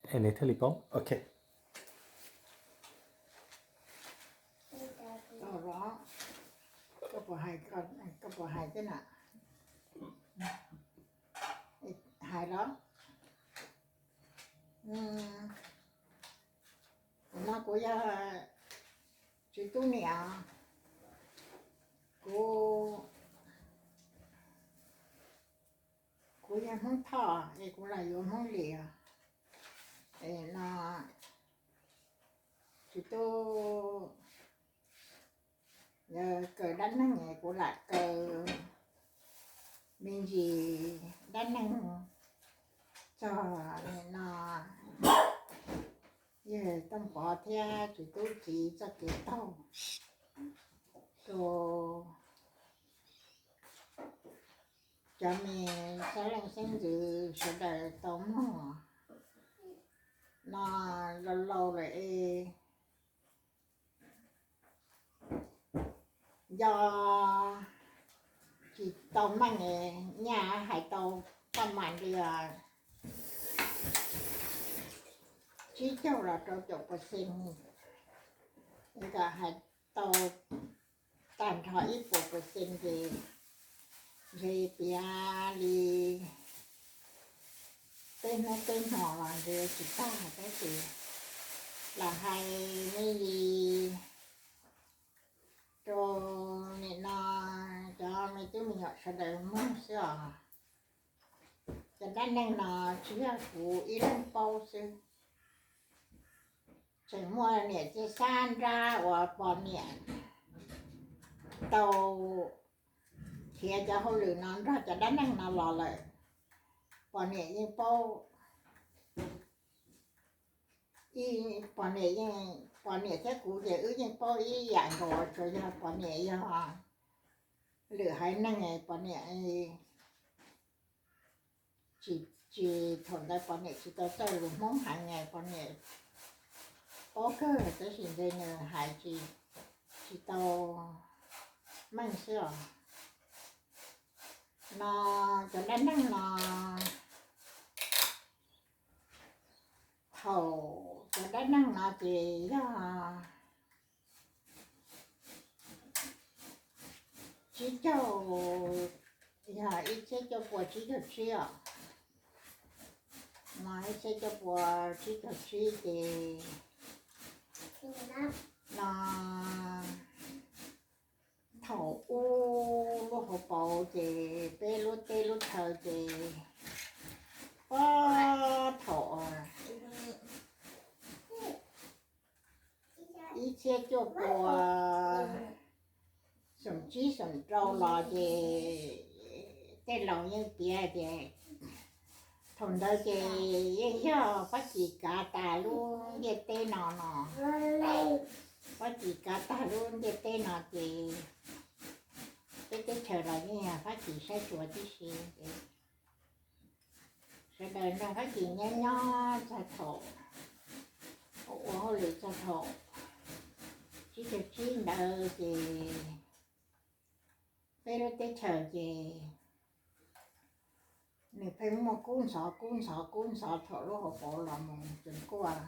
Es nws thiaj li paub. Ok. Koj puas hais, koj puas hais thiab na? Hais los? No kuv yog Tswv Tub niam. Kuv, kuv yog Hmoob Thoj es kuv los yuav Hmoob Lis. Es no Tswv Tub kaw dab neeg, kuv lam kaw me ntsis dab neeg txog no yawg Tooj Pov thiab Tswv Tub txiv txoj kev taug rau cov me xeeb leej xeeb ntxwv sawv daws tau mloog no laus laus lawm es nco tsis tau meej, nyaj hais tau paj mam li tsib caug los rau caum percent, kom hais tau tag nrho ib puas percent ces ntshe piav li peb hnub peb hmo los ntshe tsis tag, tab sis lam hais me ntsis rau nim no cov me tub me nyuam sawv daws mloog xwb os. Cov dab neeg no tsis yog kuv ib leeg paub xwb, tseem muaj niam txiv xab nrab uas pog niam tau khiav cov hauj lwm no nrog cov dab neeg no los lawm, pog niam yeej paub. Pog niam, pog niam thiab kuv ces wb yeej paub ib yam nkaus, tsuas yog pog niam yog lwm haiv neeg, pog niam tsis, thaum ntawd pog niam tsis tau txawj lus Hmoob heev, pog niam paub kawg tab sis ntshe nws hais tsis tau meej xwb os. No cov dab neeg no, thaum cov dab neeg no ces yog tsib caug, yog ib txhiab cuaj pua tsib caug tsib os. No ib txhiab cuaj pua tsib caug tsib ces no thaum ub lub hauv paus ces peb lub teb lub chaw ces puag thaum ib txhiab cuaj pua xoom tsib xoom rau los ces tej laus yeej piav tias thaum ntawd ces yeej yog Fab Kis kav tas lub ntiaj teb no no. Fab Kis kav tag lub ntiaj teb no ces peb teb chaws los yeej yog Fab Kis saib xyuas tib si. Sawv daws nrog Fab Kis nyob nyob txog thaum ua hauj lwm txog thaum tsib caug tsib ntawd ces peb lub teb chaws ces nws pheej muaj kub ntxhov kub ntxhov kub ntxhov thaum lub hauv paus los mus txog kuaj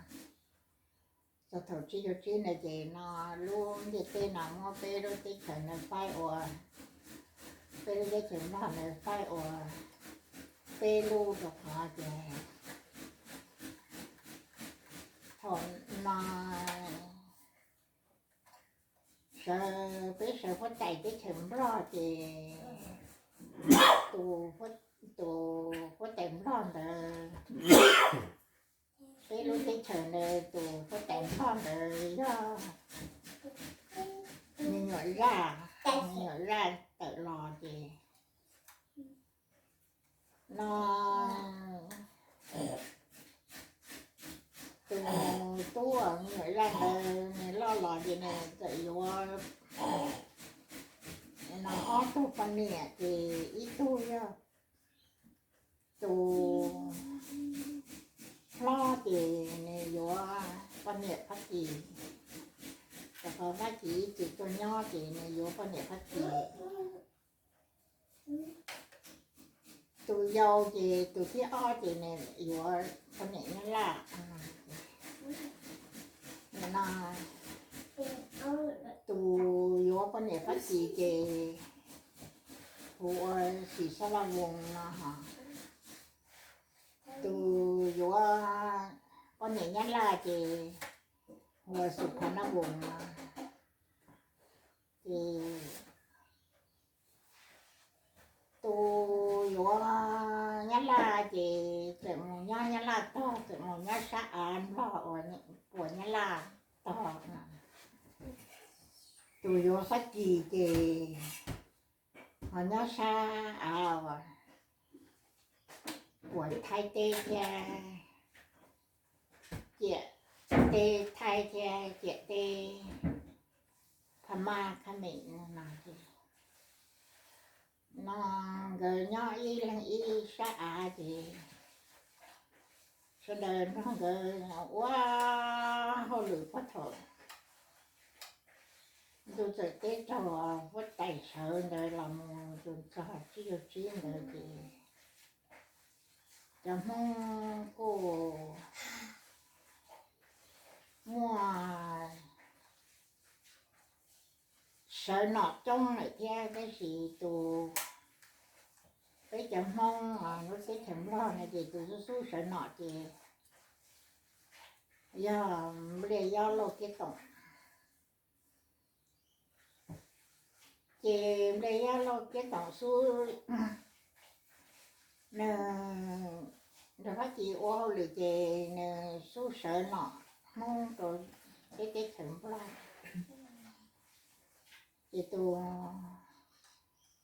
txog thaum tsib caug tsib ntawd ces no lub ntiaj teb no muab peb lub teb chaws ntawd faib ua, peb lub teb chaws Nplog ntawd faib ua peb lub rau qhov tias thaum no sawv, peb sawv huab tais teb chaws Nplog ces tus, tus huab tais Nplog ntawd, peb lub teb chaws ntawd tus huab tais Nplog ntawd yog me nyuam Zaj, me nyuam Zaj tawm los ces no tus tub me nyuam Zaj ntawd nws loj los ces nws txawm yuav no ob tug poj niam ces ib tug yog tus hlob ces nws yuav poj niam Fab Kis, rau qhov Fab Kis ib txwm tuaj nyob ces nws yuav poj niam Fab Kis. Tus yau ces tus thib ob ces nws yuav poj niam Nyab Laj. Niam Fab Kis ces hu ua Xim Xab Laj Voos no ho, tus yuav poj niam Nyab Laj ces hu ua Xus Pha Nab Voos no. Ces tus yuav Nyab Laj ces txawm mus nyob Nyab Laj tog, txawm mus nyob sab av Nplog uas puas Nyab Laj tog. Tus yuav Fab Kis ces ho nyob sab av uas puas Thaib teb thiab, ciam teb Thaib thiab ciam teb Phab Maj Khab Mem no ces, no nkawd nyob ib leeg ib sab av ces sawv daws nrog nkawd ua hauj lwm puag thaum ntuj txawm teb raug huab tais sawv ntawd los mus tus txog tsib caug tsib ntawd ces cov Hmoob kuj muaj sawv nom coob lawm thiab, tab sis tus, peb cov Hmoob lub teb chaws Nplog no ces tus xub xub sawv nom ces yog Npliaj Yob Lauj Kiab Toom. Ces Npliaj Yob Lauj Kiab Toom xub, nws nrog Fab Kis ua hauj lwm ces nws xub sawv nom Hmoob rau peb teb chaws Nplog. Ces tus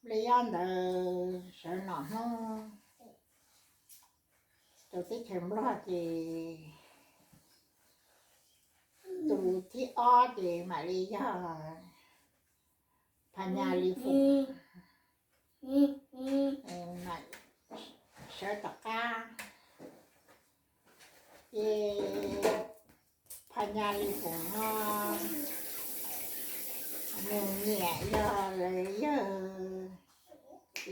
Npliaj Yob ntawd sawv nom Hmoob rau teb chaws Nplog ces tus thib ob ces mam li yog Phas Nyas Lis Foom sawv tom qab. Ces Phas Nyas Lis Foom no nws niam yog yawg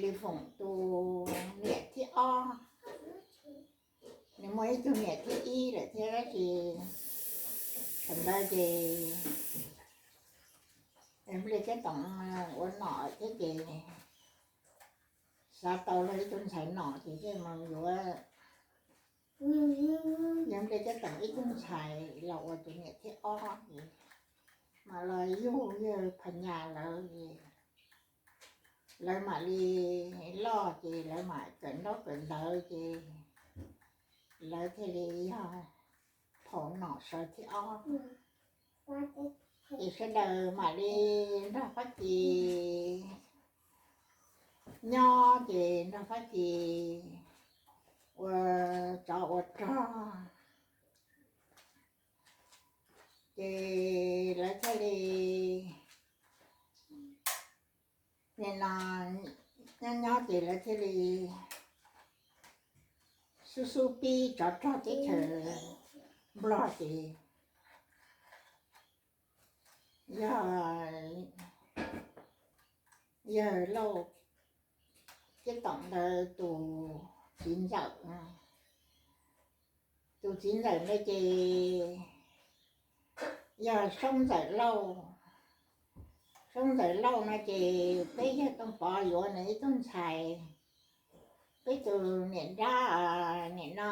Lis Foom tus niam thib ob. Nws muaj ib tug niam thib ib lawm thiab tab sis thaum ntawd ces Npliaj Kiab Toom ua nom thiab ces xav tau luag ib tug ntxhais nom ces thiaj mus yuav yawg Npliaj Kiab Toom ib tug ntxhais los ua tus niam thib ob ces mam los yug yawg Phas Nyas lawv es lawv mam li loj ces lawv mam kawm ntaub kawm ntawv ces lawv thiaj li yog phau nom sawv thib ob. Ces sawv daws mam li nrog Fab Kis nyob ces nrog Fab Kis ua tsov ua rog ces lawv thiaj li, nim no nyob nyob ces lawv thiaj li xub xub pib tsov rog teb chaws Nplog ces yog yawg Lauj Kiab Toom ntawd tus txiv ntxawm. Tus txiv ntxawm ntawd ces yog Soob Ntxawm Lauj. Soob Ntxawm Lauj no ces peb yawg Tooj Pov yuav nws ib tug ntxhais. Peb tus niam nrab, nim no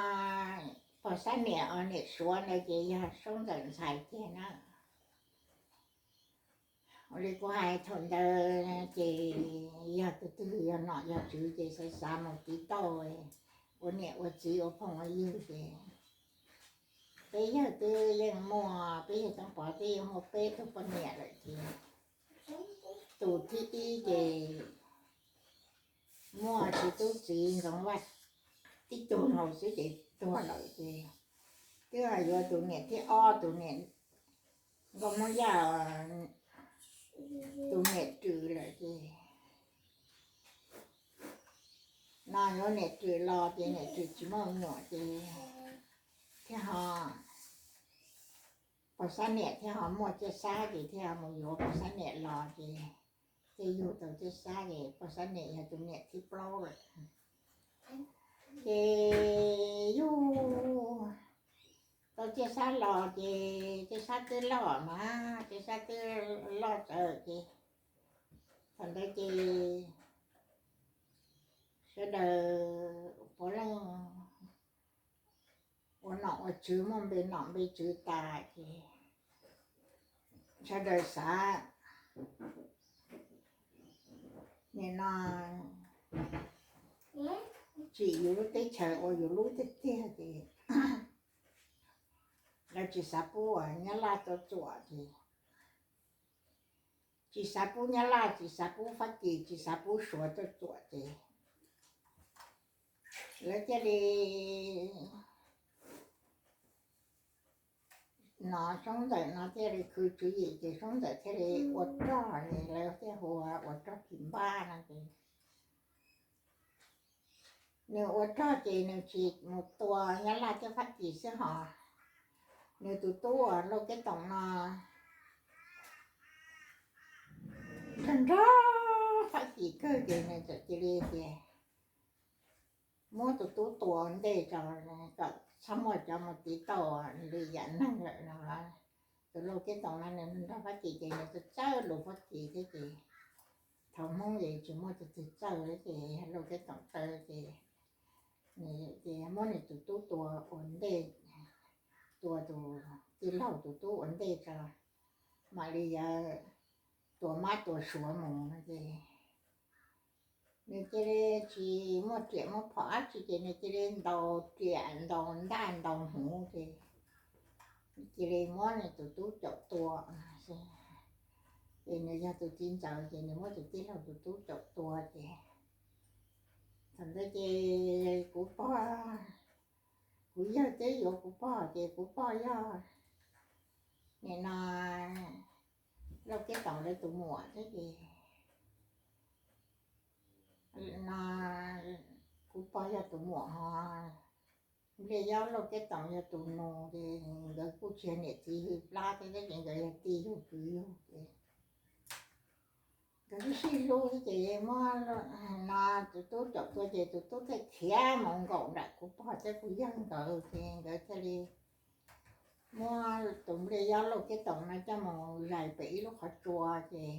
pog Xab Niam os, niam Suav ntawd ces yog Soob Ntxawm ntxhais tiag na. Ua li kuv hais thaum ntawd ces yog tus twg yog nom yog tswv ces xav xav mus tiv tauj ua niam ua txiv ua phooj ua ywg ces peb yawg twb yeej muaj, peb yawg Tooj Pov twb yeej muaj peb tug poj niam lawm ces tus thib ib ces muaj txiv tub txiv Ntxoov Vaj tib tug nkaus xwb ces tuag lawm ces twb yuav tus niam thib ob, tus niam Nkauj Hmoob Yaj, tus niam Rwm lawm ces no yuav niam Rwm los ces niam Rwm tsis muaj me nyuam ces thiaj ho, pog Xab Niam thiaj ho muaj Tsiaj Xab ces thiaj mus yuav pog Xab Niam los ces thiaj yug tau Tsiaj Xab ces pog Xab Niam yog tus niam thib plaub lawm. Ces yug tau Tsiaj Xab los ces Tsiaj Xab twb loj mas, Tsiaj Xab twb loj tsawv ces Thaum ntawd ces sawv daws puav leej ua nom ua tswv, muaj npe nom npe tswv tas ces sawv daws xav nim no tsim yus lub teb chaws ua yus lub tiag tiag ces lawv tsis xav pub Nyab Laj tuaj txuam ces tsis xav pub Nyab Laj, tsis xav pub Fab Kis, tsis xav pub Suav tuaj txuam ces lawv thiaj li no Soob Ntxawm no thiaj li khwv tswv yim ces Soob Ntxawm thiaj li ua rog, lawv thiaj hu ua rog Phim Npab no ces nws ua rog ces nws tsis mus tua Nyab Laj thiab Fab Kis xwb hos nws tus tub uas Lauj Kev Toom no nrog nrog Fab Kis kawg ces nws txawm cia li tias muab tus tub tua ua ntej tso kom txhob muaj cov mus tiv tauj li yam neeg lawm no. Tus Lauj Kev Toom no nws nrog Fab Kis ces nws txawj txawj lus Fab Kis thiab ces thaum Hmoob ces tsis muaj tus twg txawj li ces Lauj Kev Toom taw ces nws ces muab nws tus tub tua ua ntej, tua tus tij laug tus tub ua ntej tso mam li yuav tua mab tua suav mus no ces nws cia li tsis muaj riam muaj phom dab tsi ces nws cia li ntaus riam ntaus ntaj ntaus hmuv ces cia li muab nws tus tub caum tua. Ces nws yog tus txiv ntxawm ces nws muab tus tij laug tus tub caum tua ces thaum ntawd ces kuv pog, kuv yawg twb yuav kuv pog ces kuv pog yog nim no Lauj Kev Toom lawv tus muam thiab ces no kuv pog yog tus muam hos Npliaj Yob Lauj Kev Toom yog tus nus ces nkawd kuj tsis yog niam txiv hwj plab thiab ces nkawd yog tij yug kwv yug ces nkawd sib sib hlub thiab ces muab no tus tub caum tua ces tus tub thiaj khiav mus nkaum nram kuv pog thiab kuv yawg nkawd ces nkawd thiaj li muab tus Npliaj Yob Lauj Kev Toom no coj mus zais pem ib lub qhov tsua ces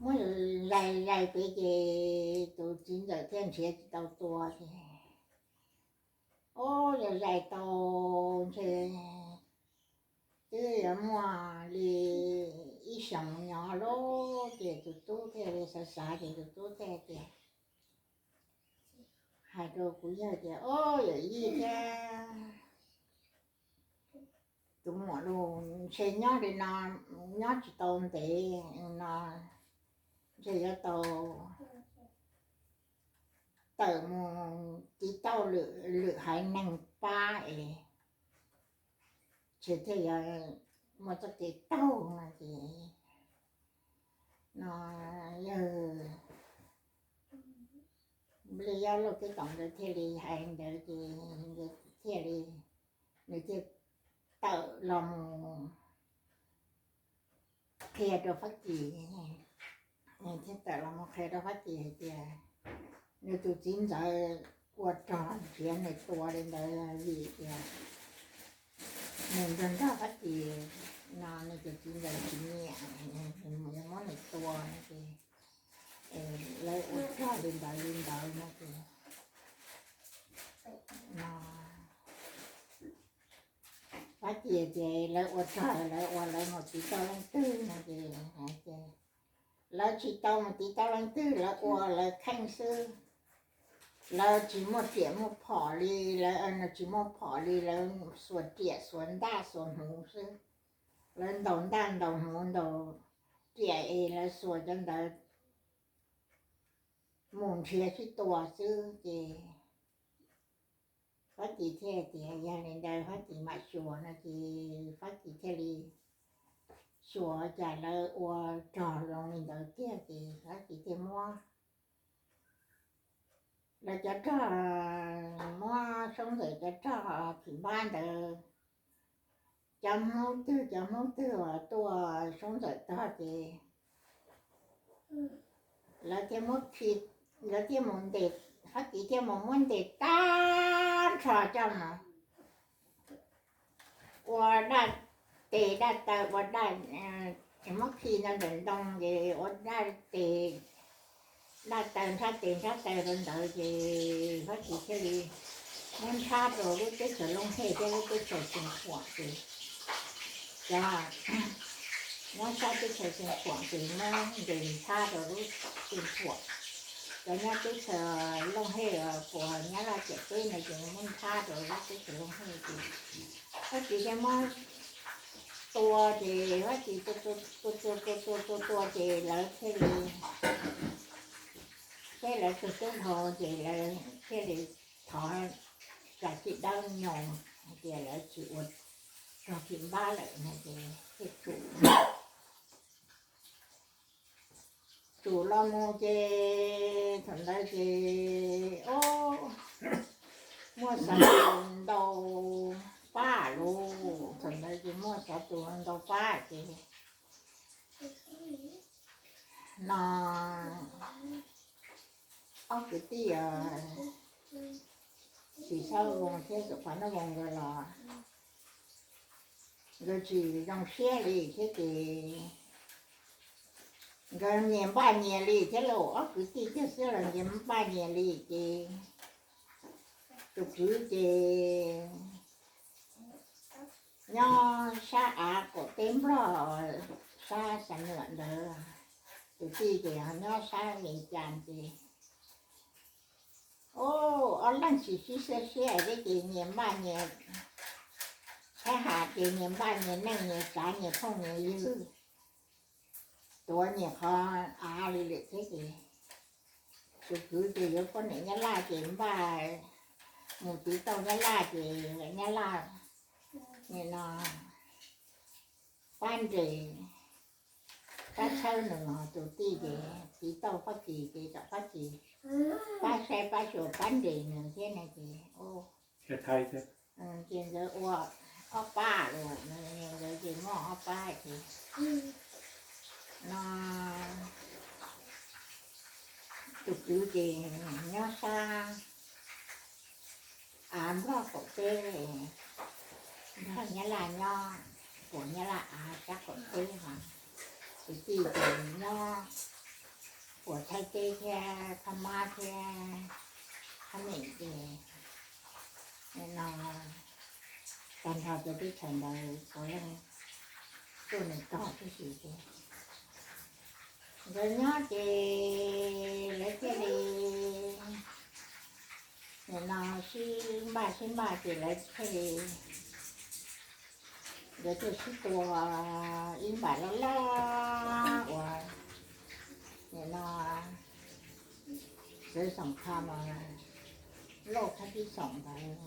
muab zais zais pem ces tus txiv ntxawm thiaj nrhiav tsis tau tua ces ub, yog zais tau ntshe twb yuav muaj li ib xyoos nyob lawm ces tus tub thiaj li xav xav ces tus tub thiaj tias, hais rau kuv yawg tias, Ob, yawm yij thiab tus muam los ntshe nyob li no nyob tsis tau ntev no, ntshe yuav tau tawm mus tiv tauj lwm haiv neeg pab es ntshe thiaj yuav muaj txoj kev taug no ces no yawg Npliaj Yob Lauj Kev Toom ntawd thiaj li hais ntawd ces thiaj li nws thiaj tawm los mus qhia rau Fab Kis, nws thiaj tawm los mus qhia rau Fab Kis hais tias nws tus txiv ntxawm ua rog nrhiav nws tua li ntawd vim tias nws nrog nrog Fab Kis no nws tus txiv ntxawm tsis nyiam, yuav muab nws tua no ces lawv ua rog li ntawd li ntawd no ces no Fab Kis tias lawv ua rog lawv ua lawv mus tiv tauj leej twg no ces hais tias lawv tsis tau mus tiv tauj leej twg, lawv ua lawv kheej xwb. Lawv tsis muaj riam muaj phom li, lawv tsis muaj phom li, lawv xuas riam xuas ntaj xuas hmuv xwb. Lawv ntaus ntaj ntaus hmuv ntaus riam es lawv xuas cov ntawd mus nrhiav sib tua xwb ces Fab Kis thiaj tias yog li ntawd Fab Kis mam xyuas no ces Fab Kis thiaj li xyuas cas lawv ua rog zoo li ntawd tiag ces Fab Kis thiaj muab lawv cov rog, muab Soob Ntxawm cov rog phim npab ntawd, cov Hmoob twg cov Hmoob twg uas tuaj Soob Ntxawm tog ces lawv thiaj muab khi, lawv thiaj mus ntes, Fab Kis thiaj mus muab ntes tag nrho coj mus ua daj tes daj taw, ua daj Muab khi nyob ntawm ntoo ces ua daj tes, daj taw nrhab tes nrhab taw rau ntawd ces Fab Kis thiaj li muab nrhab rau lub teb chaws Looj Hej thiab lub teb chaws Xeev Khuam ces, cov nyob sab teb chaws Xeev Khuam ces muab ntes nrhab rau lub Xeev Khuam, cov nyob teb chaws Looj Hej uas puas Nyab Laj ciam teb no ces muab nrhab rau lub teb chaws Looj Hej ces Fab Kis thiaj muab tua ces Fab Kis tua tua tua tua tua tua tua ces lawv thiaj li, thiab lawv tug tub dhau ces lawv thiaj li thov tsa txij dawb nyoos hais tias lawv tsis ua rog phim npab lawm no ces thiaj tsum, tsum los mus ces thaum ntawd ces, o, muaj xov tus ntau pab lauj, thaum ntawd ces muaj xov tus ntau pab ces no ob kwv tij Txiv Xab Voos thiab Tuam Phas Nab Voos nkawd los nkawd tsis zoo siab li thiab ces nkawd nyias npaj nyias li thiab lauj, ob kwv tij kiag xwb los nyias npaj nyias li ces tus kwv ces nyob sab av qaum teb Nplog, sab Xam Nuam ntawd, tus tij ces nyob sab Vees Cas ces, o, ob leeg tsis sib xav siab thiab ces nyias npaj nyias, sab hav ces nyias npaj nyias neej nyias tsav nyias phooj nyias ywg, tuav nyias qhov av li lawm thiab ces tus kwv ces yuav poj niam Nyab Laj ces npaj mus tiv tauj Nyab Laj ces Nyab Laj nim no pab nres, pab tshawb nws, tus tij ces tiv tauj Fab Kis ces kom Fab Kis pab saib pab xyuas pab nres nws thiab no ces, ces nkawd ua ob pab los, nkawd ces muaj ob pab ces no tus kwv ces nyob sab av Nplog qaum teb, nrog Nyab Laj nyob, puas Nyab Laj av sab qaum teb os, tus tij ces nyob puas Thaib teb thiab Phab Mab thiab Phab Mem ces no tag nrho cov teb chaws ntawd puav leej tuaj nws tog tib si ces nkawd nyob ces lawv thiaj li nim no sib npaj sib npaj ces lawv thiaj li, nkawd thiaj sib tua ib npav loj loj uas nim no Xeev Xoom Kha mas Lauj Khab Tib Xoom ntawd.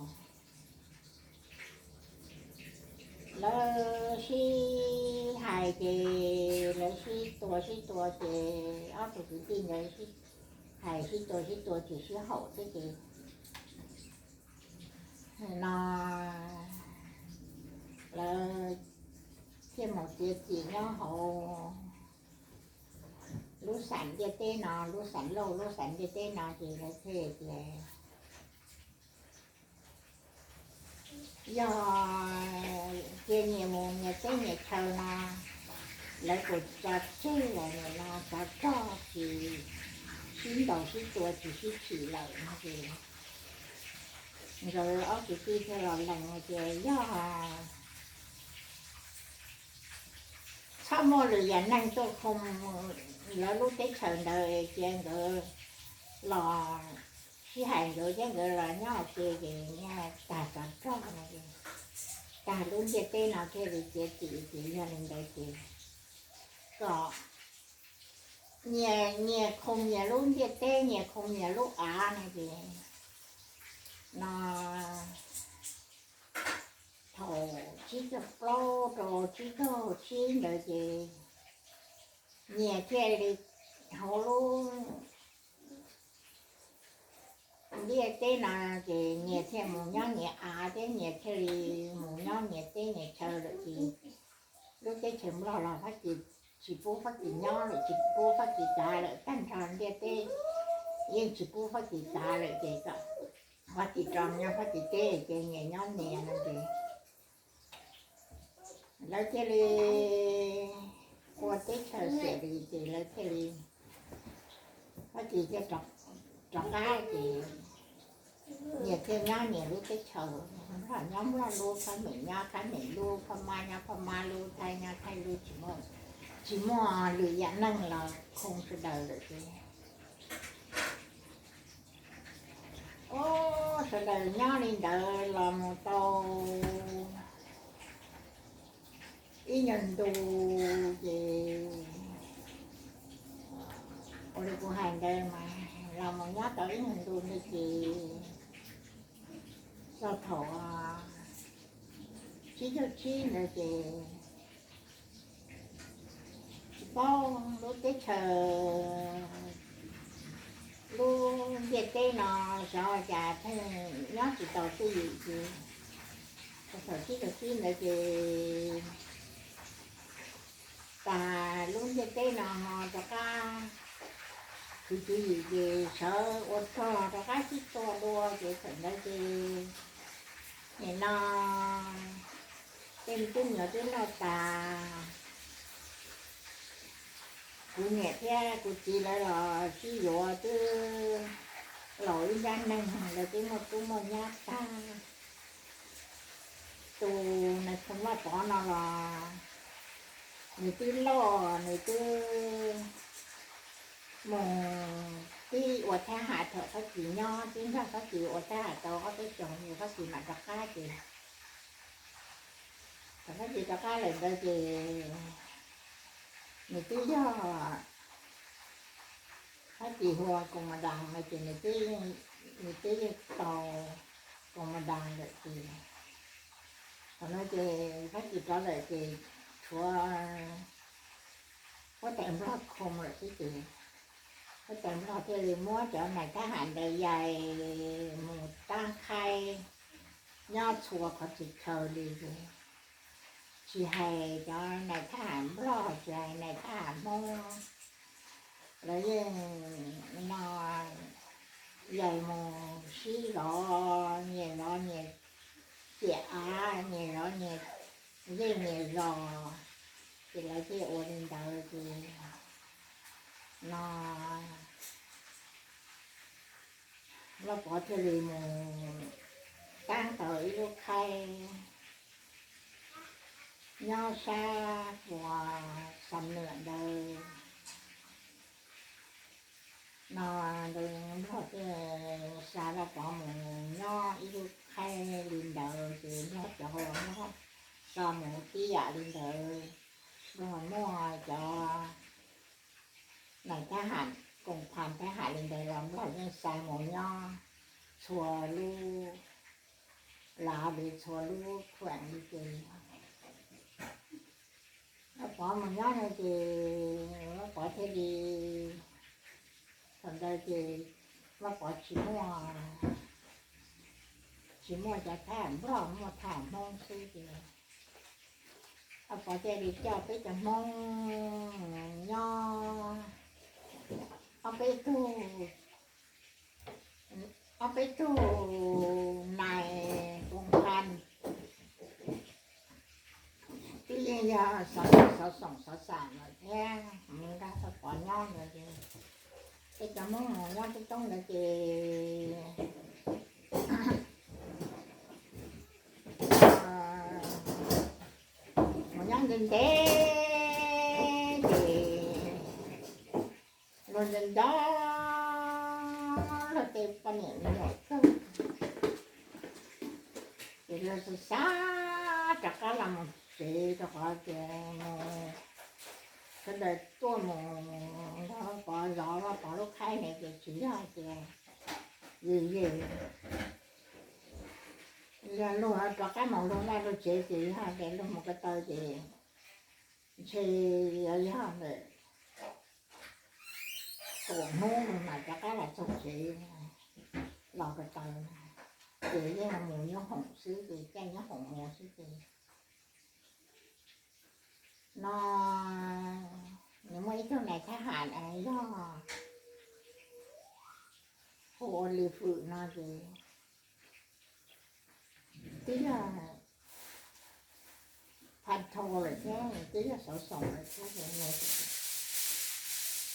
Lawv sib hais ces lawv sib tua sib tua ces ob tug kwv tij ntawd sib hais sib tua sib tua ces sib haum thiab ces no lawv thiaj mus txiav txim nyob hauv lub xam ntiaj teb no, lub xam Lauj lub xam ntiaj teb no ces lawv thiaj tias yog cia nyias mus nyias teb nyias chaw no, lawv kuj tso tseg lawm no, tsov rog tsis sib ntaus sib tua tsis sib phim lawm no ces nkawd ob kwv tij thiaj los lees hais tias yog txhob muaj lwm yam neeg tuaj khoo lawv lub teb chaws ntawd es cia nkawd los sib hais nkawd thiab nkawd los nyob ua ke ces nyias tag tsov rog no ces tag lub ntiaj teb no thiaj li txiav txim ces yog li ntawd ces kom nyias nyias khoo nyias lub ntiaj teb nyias khoo nyias lub av no ces no thaum tsib caug plaub rau tsib caug tsib ntawd ces nyias thiaj li hauv lub ntiaj teb no ces nyias thiaj mus nyob nyias av thiab nyias thiaj li mus nyob nyias teb nyias chaw lawm ces lub teb chaws Nplog los Fab Kis tsis pub Fab Kis nyob lawm, tsis pub Fab Kis tsav lawm, tag nrho ntiaj teb yeej tsis pub Fab Kis tsav lawm ces kom Fab Kis tso nyob Fab Kis teb ces nyias nyob nyias no ces lawv thiaj li ua teb chaws xiam li ces lawv thiaj li, Fab Kis thiaj rov qab ces nyias thiaj nyob nyias lub teb chaws, Nplog nyob Nplog lub, Fab Mem nyob Fab Mem lub, Phab Mab nyob Phab Mab lub, Thaib nyob Thaib lub, tsis muaj, tsis muaj lwm yam neeg los khoo sawv daws lawm ces Ub, sawv daws nyob li ntawd los mus tau ib nyuag ntu ces, ua li kuv hais ntawd mas los mus nyob tau ib nyuag ntu ntawd ces txog thaum tsib caug tsib ntawd ces tsis paub lub teb chaws, lub ntiaj teb no xyov cas pheej nyob tsis tau twj ywm ces thaum tsib caug tsib ntawd ces tas lub ntiaj teb no ho rov qab khwv tswv yim ces sawv ua rog rov qab sib tua dua ces thaum ntawd ces nim no tej me tub me nyuam twb loj tas, kuv niam thiab kuv txiv lawv los sib yuav twb laus ib nrab neeg, lawv twb muaj tub muaj nyab tag. Tus nais phoo Vaj Pov no los nws twb loj, nws twb mus, twb ua thab ham thaum Fab Kis nyob, twb nrog Fab Kis ua thab ham tau ob peb xyoos, Fab Kis mam rov qab ces, thaum Fab Kis rov qab lawm ntawd ces nws twb yog, Fab Kis hu ua koos mas das no ces nws twb, nws twb yeej tau koos mas das lawm ces, thaum no ces Fab Kis rov lawm ces tshuav huab tais Nplog khoo lawm xwb ces huab tais Nplog thiaj li muab cov nais thab ham ntawd yais mus tab qhaib nyob txhua qhov txhia chaw li. Tsis hais cov nais thab ham Nplog, tsis hais nais thab ham Hmoob, lawv yeej no yais mus sib zov, nyias zov nyias ciam av, nyias zov nyias zej nyias zos, ces lawv thiaj ua li ntawd ces no Vaj Pov thiaj li mus tab tau ib lub khaib nyob sab Puas Xam Nuam ntawd no, Nplog thiaj xa Vaj Pov mus nyob ib lub khaib li ntawd ces Nplog cov hau los muab xa mus tib yam li ntawd. Nplog muaj cov nais thab ham, koos phas thab ham li ntawd los Nplog yeej xa mus nyob txhua lub lav li txhua lub khuam li ces Vaj Pov mus nyob no ces Vaj Pov thiaj li, thaum ntawd ces Vaj Pov tsis muaj, tsis muaj cov thab ham Nplog, muaj thab ham Hmoob xwb ces Vaj Pov thiaj li coj peb cov Hmoob nyob ob peb tug, ob peb tug nais koos phas, twb yeej yog xov xov xoom xov xam lawm thiab, mus nrog Vaj Pov nyob ntawd ces peb cov Hmoob mus nyob peb toob ntawd ces mus nyob ntev ntev ces luag nco nco luag tej poj niam me nyuam kawg, ces luag xav xav rov qab los mus tsev rau qhov tias mus, sawv daws tuaj mus nrog Vaj Pov zov Vaj Pov lub khaib ne ces tsis yog tias yus yus, yog luag rov qab mus luag vaj luag tsev ces yog tias luag mus ko taw ces ntshe yuav yog ntawm kaum hnub luag mam rov qab los txog tsev los ko taw, ces yeej mus nyob hoom xwb ces caij nyob hoom mus xwb ces no nws muaj ib tug nais thab ham yog hu ua Li Fwm no ces twb yog Tag nrho lawm thiab, twb yog xov xoom lawm thiab ces nws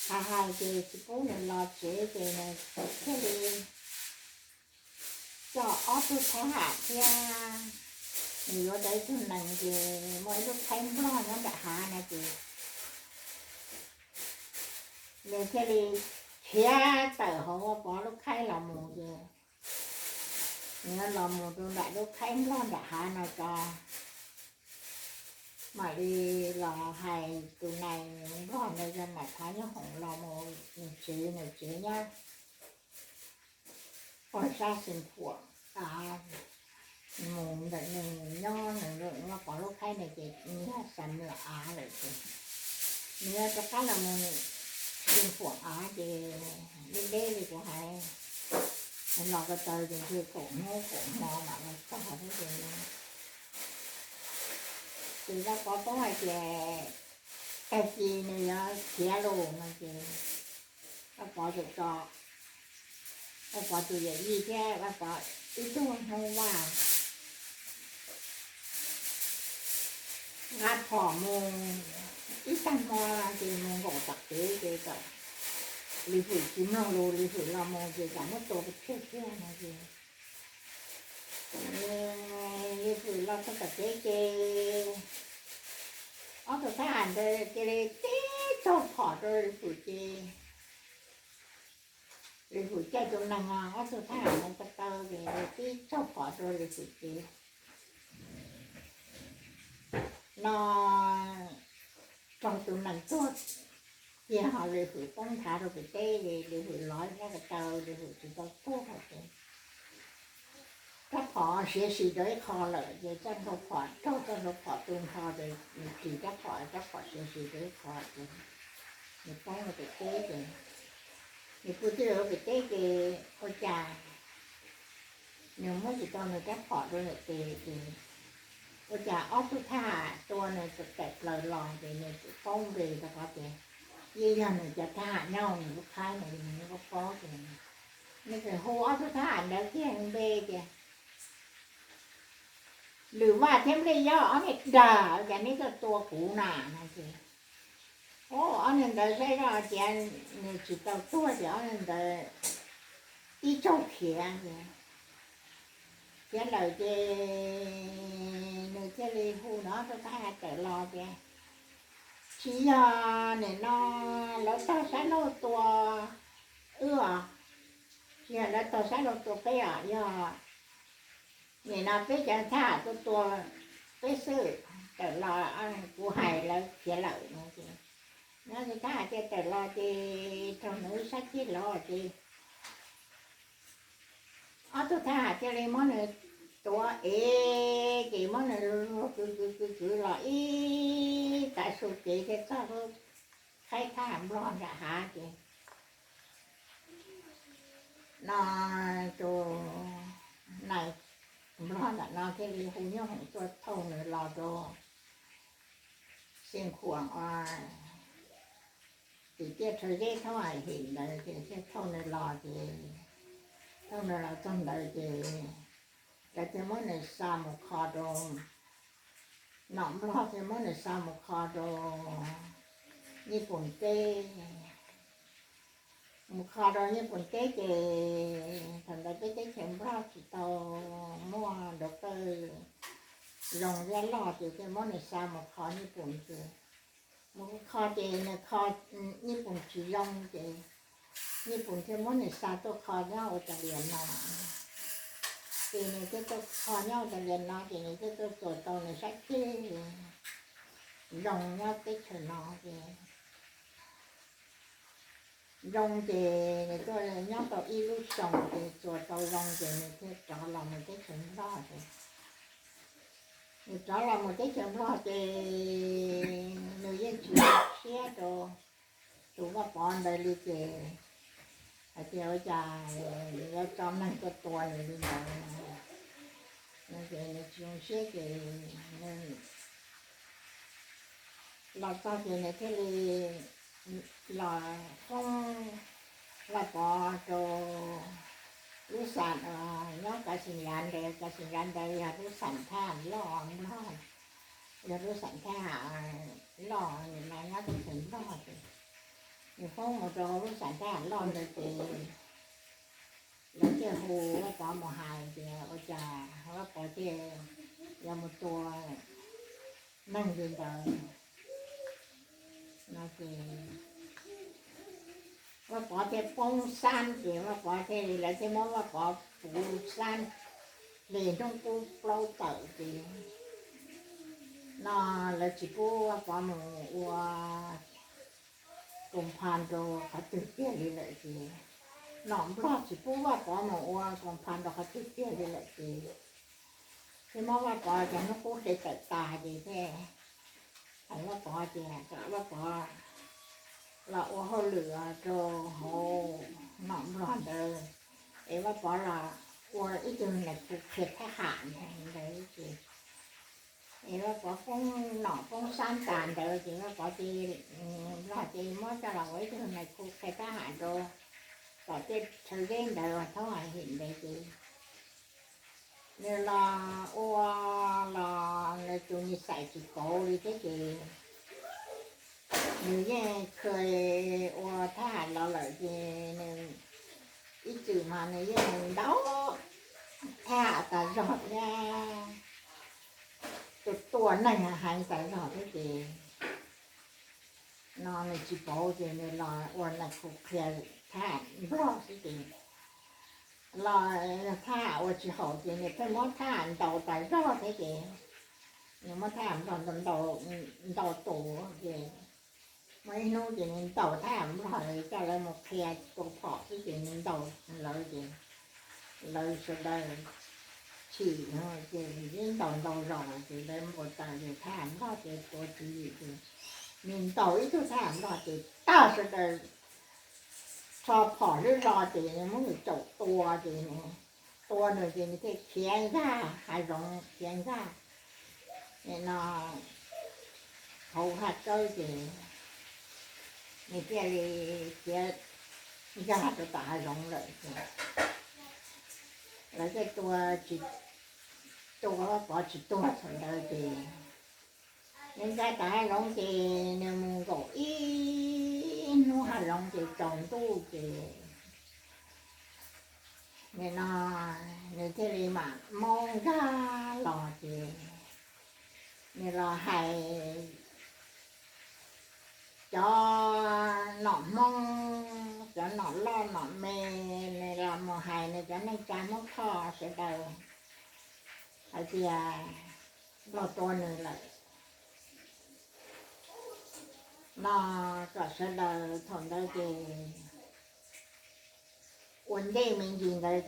hais hais ces tsis pub nws los tsev ces nws thiaj li coj ob tug thab ham thiab nws yuav tau ib tug nees ces muaj ib lub khaib nplog nyob nram hav no ces nws thiaj li khiav tawm hauv Vaj Pov lub khaib los mus ces nws los mus rau nram lub khaib nplog nram hav no tso, mam li los hais tus nais nplog ntawd yog Maiv Thab nyob hoom los mus nws tsev, nws tsev nyob pog sab Xeev Khuam, mus ntawm nws nyob nws Vaj Pov lub khaib ntawd ces nws yog Xam Nws Av lawm ces nws yuav rov qab los mus Xeev Khuam Av ces deb deb li kuv hais, los ko taw ces ntshe kaum hnub kaum hmo mam los txog thiab ces ces Vaj Pov paub hais tias tag kis nws yuav khiav los no ces Vaj Pov txawm tso Vaj Pov tus yawm yij thiab Vaj Pov ib tug Hmoob Vaj nqa phom mus ib tag hmo ces mus nkaum tom kev ces Lis Fwm tsis mloog lus, Lis Fwm los mus ces tsam muab tua pes tsawg tiag no ces Lis Fwm los txog tom kev ces ob tug thab ham ntawd cia li tib tsaug phom rau Lis Fwm ces Lis Fwm caij tus nees, ob tug thab ham ntawd taw taw ces tib tsaug phom rau Lis Fwm ces no raug tus nees tuag kiag ho Lis Fwm poob nthav rau pem teb ces Lis Fwm lov ib hnab ko taw, Lis Fwm tsis tau tuag ces rab phom siav sim rau ib qho lawm ces txoj hlua phom raug txoj hlua phom tu nrho ces nws ris rab phom, rab phom siav sim rau ib qho ces nws poob rau pem teb ces nws pw twb rau pem teb ces ua cas nws muab tsis tau nws rab phom rau ntawm tes ces ua cas ob tug thab ham tua nws tawm plaws los ces nws txawm paub npe rau qhov tias yeej yog nws cov thab ham nyob nws lub khaib ntawd, nws paub paub ces nws txawm hu ob tug thab ham ntawd kiag npe tias Lwm Vaj thiab Nplij Yob, ob niag dag, cas neb tuaj tua kuv na no ces ob niag ntawd saib zoj tias nws tsis tau tuag ces ob niag ntawd tib tsaug khiav ces khiav lawm ces nws thiaj li hu nws ob tug thab ham tawm los tias tsis yog nim no lawv tog saib laug tua wb os, tsis yog lawv tog saib laug tua peb os, yog nim no peb cov thab ham tuaj tua peb xwb, tawm los kuv hais lawv khiav lawm no ces nyob tus thab ham thiaj tawm los ces raug nws ib sab ceg los ces ob tug thab ham thiaj li muab nws tuav ev ces muab nws luag kwv kwv kwv kwv los ib tav su kev thiaj txog lub khaib thab ham nplog nram hav ces no tus nais nplog ntawm no thiaj li hu nyoob hoom tuaj thauj nws los rau Xeev Khuam, tim tiaj rhawv zeb thaub hais him ntawd ces thiaj thauj nws los ces thauj nws los txog ntawd ces lawv thiaj muab nws xa mus kho rau, nom nplog thiaj muab nws xa mus kho rau Nyij Pooj teb. Mus kho rau Nyij Pooj teb ces thaum ntawd peb teb chaws nplog tsis tau muaj doctor zoo thiab loj ces thiaj muab nws xa mus kho Nyij Pooj ces mus kho ces nws kho Nyij Pooj tsis zoo ces Nyij Pooj thiaj muab nws xa tuaj kho nyob Australia no ces nws thiaj tuaj kho nyob Australia no ces nws thiaj tuaj txuas tau nws sab ceg zoo nyob teb chaws no ces zoo ces nws tuaj nyob tau ib lub xyoos ces txuas tau zoo ces nws thiaj rov los mus teb chaws nplog ces nws rov los mus teb chaws nplog ces nws yeej tsis zoo siab rau tus Vaj Pov ntawd li ces hais tias ua cas yuav tso neeg tuaj tua nws li ntawd no ces nws tsis zoo siab ces nws los txog ces nws thiaj li los foob Vaj Pov rau lub xam nyob Kav Xeem Yav ntawd, Kav Xeem Yav ntawd yog lub xam thab loj nplog yog lub xam thab ham loj, nws no nyob teb chaws Nplog ces nws foob mus rau lub xam thab ham loj ntawd ces lawv thiaj hu Vaj Pov mus hais tias ua cas Vaj Pov thiaj yuav mus tua neeg li ntawd no ces Vaj Pov thiaj poob xab ces Vaj Pov thiaj, lawv thiaj muab Vaj Pov puv xab hle hnub qub plaub tawm ces no lawv tsis pub Vaj Pov mus ua koom pha rau qhov twg tiag li lawm ces nom Nplog tsis pub Vaj Pov mus ua koom pha rau qhov twg tiag li lawm ces thiaj muab Vaj Pov cov hnub qub hle tawm tas ces thiaj hais Vaj Pov tias kom Vaj Pov los ua hauj lwm rau hauv nom Nplog ntawd es Vaj Pov los ua ib tug nais khu qhia thab ham ntawd ces es Vaj Pov poob nom poob xab tas ntawd ces Vaj Pov ces Nplog ces muab coj los ua ib tug nais khu qhia thab ham rau tom tej chaw zeb ntawd uas thaub hais him ntawd ces nws los ua los nws tus nws xais tsis kauv li thiab ces nws yeej kha ua thab ham los lawm ces nws ib txwm mas nws yeej ntaus thab ham tas zog thiab, tua neeg heev tas zog thiab ces no nws tsis pauv ces nws los ua nais khu qhia thab ham Nplog xwb ces los thab ham ua tsis haum ces nws thiaj muab thab ham ntaus tas zog thiab ces nws muab thab ham Nplog ntaus tus ces muaj ib hnub ces nws ntaus thab ham Nplog coj lawv mus qhia tua phom xwb ces nws ntaus lawv ces lawv sawv daws chim ces ntaus ntaus zaus ces lawv npau taws ces thab ham Nplog ces tuav tswv yim ces nws ntaus ib tug thab ham Nplog ces tag sawv daws tso phom hlwb hlo ces nws muab nws caum tua ces nws tua nws ces nws thiaj khiav nkag hav zoov khiav nkag no hauv haj tsawb ces nws thiaj li khiav nkag rau tom hav zoov lawm ces lawv thiaj tua tsis, tua Vaj Pov tsis tuag thaum ntawd ces nws nkag tom hav zoov ces nws mus nkaum ib hnub hav zoov ces tsaus ntuj ces nim no nws thiaj li mam maub nkag los ces nws los hais cov nom Hmoob, cov nom loj nom me, nws los mus hais nws cov neej tsa Hmoob Thoj sawv daws hais tias Nplog tua nws lawm no kom sawv daws thaum ntawd ces ua ntej me ntsis ntawd